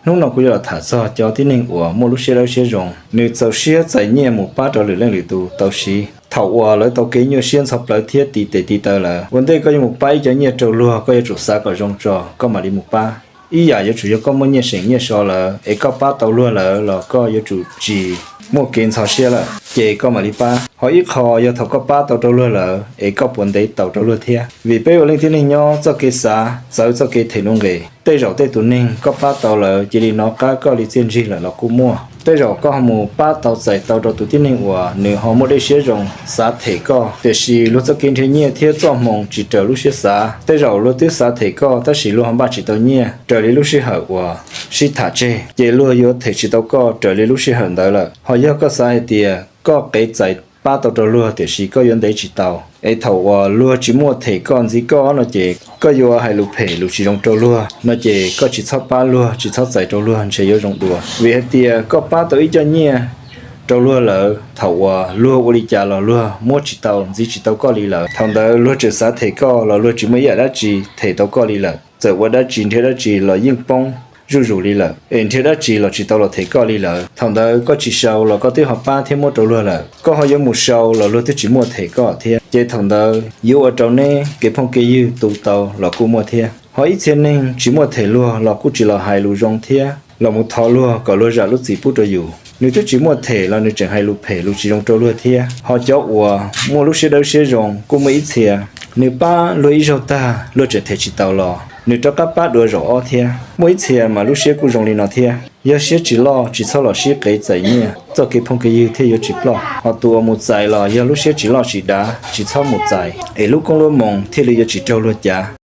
Hnub no kuv yuav los tham txog cov tib neeg uas muaj lub siab dawb siab zoo, nws txaus siab txais nyiaj mus pab rau lwm leej lwm tus tau siv. Thaum uas lawv tau kev nyuaj siab ntxhov plawv thiab tiv tes tiv taw lawm, ua ntej koj yuav mus pab ib co nyiaj rau luag, koj yuav tsum xav kom zoo tso koj mam li mus pab. Ib yam yuav tsum yog koj muaj nyiaj seem nyiaj so lawm es koj pab tau luag lawm los koj yuav tsum tsis muaj kev ntxhov siab lawm ces koj mam li pab. Ho ib qho yog thaum koj pab tau rau luag lawm es koj puas ntev taus rau luag thiab. Vim peb ua leej tib neeg nyob, txoj kev xav txawv txoj kev them nuj nqes. Tej zaum tej tus neeg koj pab tau lawm cia li nov qab koj li txiaj ntsig lawm los kuj muaj. Tej zaum koj ho mus pab tau txais tau rau tus tib neeg uas nws ho muaj dej siab zoo xav them koj, tiam sis luag txoj kev nrhiav nyiaj thiab txoj hmoo tsis raws lub siab xav. Tej zaum luag twb xav them koj tab sis luag ho npaj tsis tau nyiaj raws li lub sij hawm uas sib tham tseg, ces luag yuav them tsis tau koj raws li lub sij hawm ntawd lawm. Ho yog koj xav hais tias koj qev txais pab tau rau luag tiam sis koj yuav ntev tsis tau, es thaum uas luag tsis muaj them koj ntxiv koj no ces koj yuav hais lus phem lus tsis zoo rau luag no ces koj tsis txhob pab luag, tsis txhob txais rau luag ntshe yuav zoo dua. Vim hais tias koj pab tau ib co nyiaj rau luag lawm, thaum uas luag ua li cas los luag muab tsis tau ntxiv tsis tau koj li lawm. Thaum ntawd luag tseem xav them koj los luag tsis muaj ib yam dab tsi them tau koj li lawm. Txawm ua dab tsi nrhiav dab tsi los yeej poob zuj zus li lawm, es nrhiav dab tsi los tsis tau los them koj li lawm. Thaum ntawd koj tsis sau los koj twb ho pab thiab muab rau luag lawm, koj ho yuav mus sau los luag twb tsis muaj them koj thiab. Ces thaum ntawd yuav ua rau neb kev phooj kev ywg tu tau los kuj muaj thiab. Ho ib txhia neeg tsis muaj them luag los kuj tsis los hais lus zoo thiab los mus thov luag kom luag zam lub txim pub rau yus. Nws twb tsis muaj them los nws tseem hais lus phem lus tsis zoo rau luag thiab. Ho cov uas muaj lub siab dawb siab zoo kuj muaj ib txhia, nws pab luag ib zaug tag luag tseem them tsis tau los nws rov qab pab dua zaum ob thiab. Muaj ib txhia mas lub siab kuj zoo li no thiab. Yog siab tsis loj tsis txhob los sib qev txais nyiaj, txoj kev phooj kev ywg thiaj yuav tsis ploj. Ho tus uas mus txais los yog lub siab tsis loj tsis dav tsis txhob mus txais, es lub koob lub moo thiaj li yuav tsis raug luag cav.